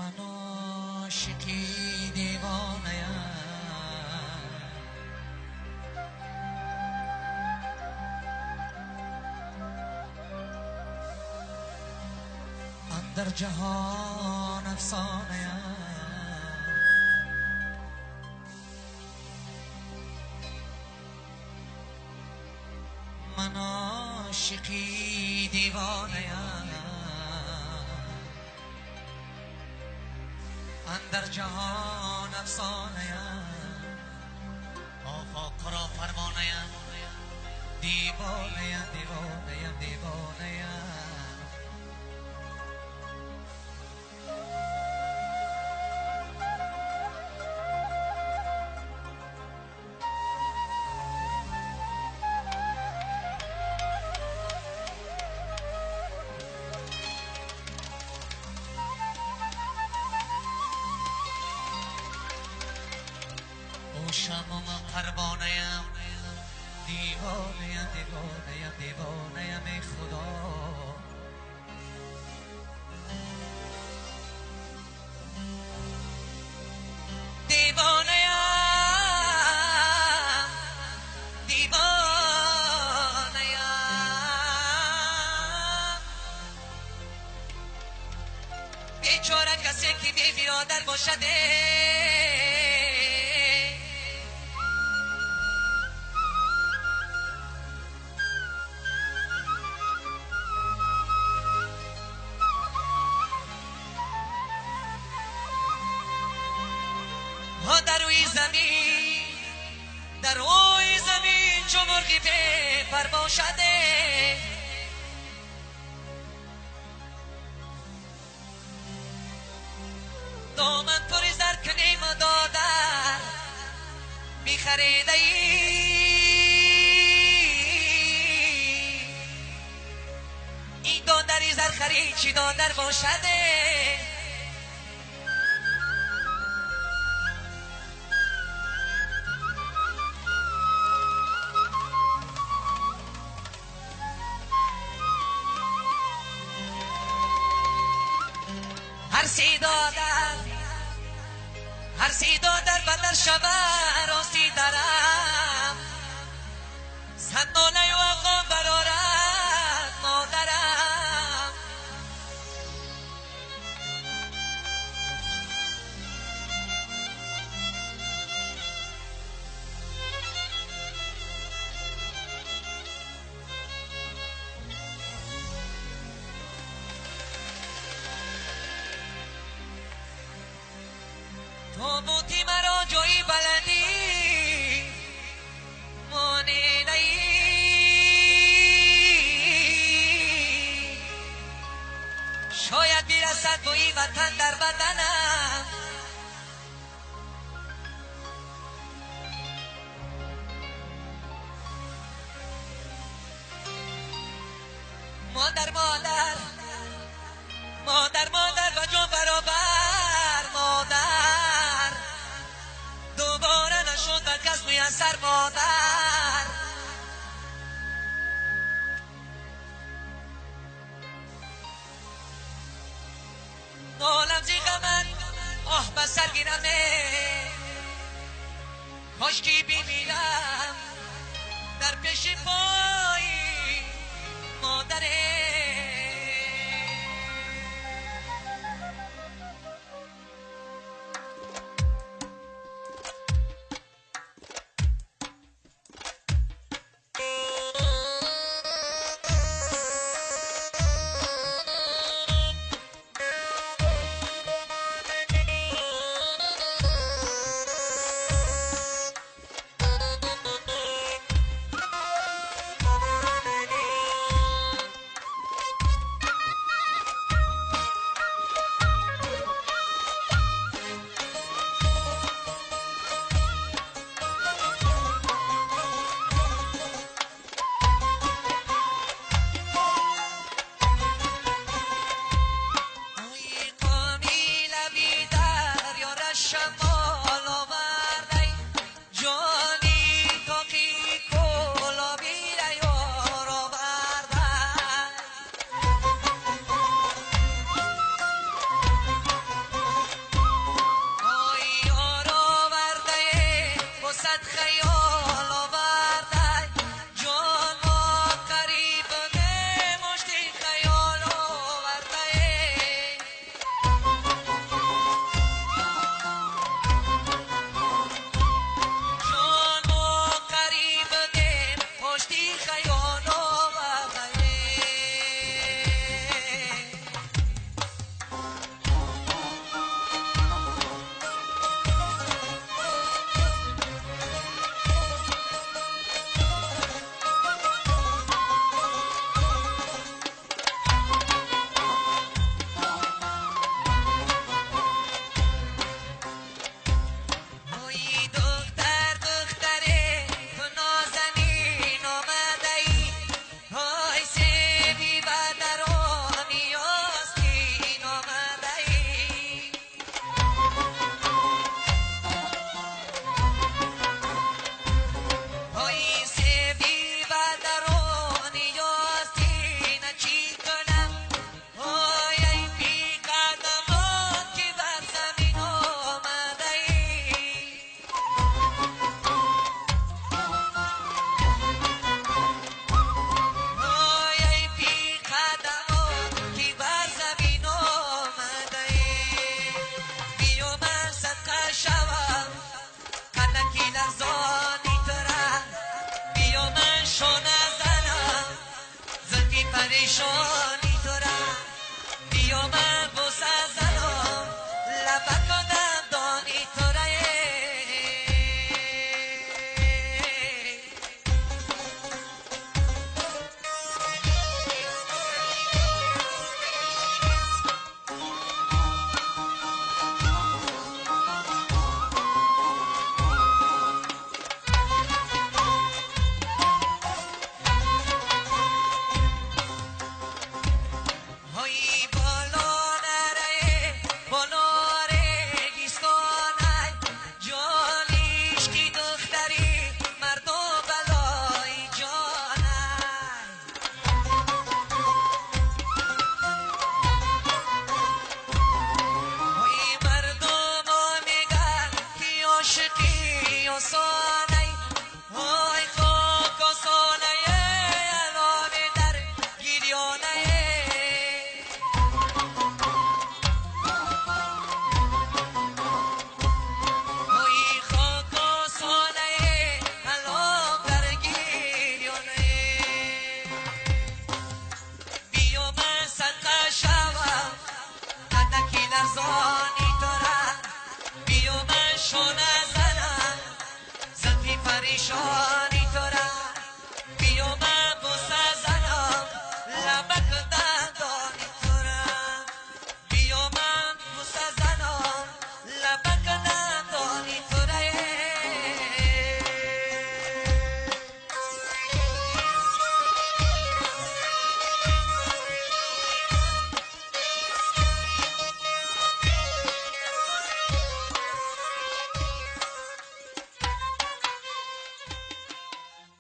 من عاشقی دیوانه‌ام، اندر جهان افسانه‌ام. من عاشقی دیوانه‌ام، اندر جهان افسانه‌ام. آفاق را پروانه‌ام، دیوانه‌ام دیوانه‌ام دیوانه‌ام. شمع پروانه‌ام، دیوانه‌ام دیوانه‌ام دیوانه‌ام ای خدا. دیوانه‌ام دیوانه‌ام، بیچاره کسی که بی برادر باشد. در روی زمین، در روی زمین چو مرغی بی پر باشد. دامن پر زر کنیم دادر بیخریده ای، این دادری زر خرید چی دادر باشد. هر سی دادر، هر سی دادر بدر شود راستی درم، صد ناله و آقا برآرد مادرم. تو بودی مرا جایی بلندی مانه ای، شاید بیرسد بوی وطن در بدنم. مادر مادر مادر مادر و جان برابر مادر، دوباره نشد بر کس میسر مادر. نالم زی غمت آه به سر گیرمه، کاشکی بمیرم در پیش پای مادره. پریشانی تو را بیا من بوسه زنم لبکانم دانی تو را.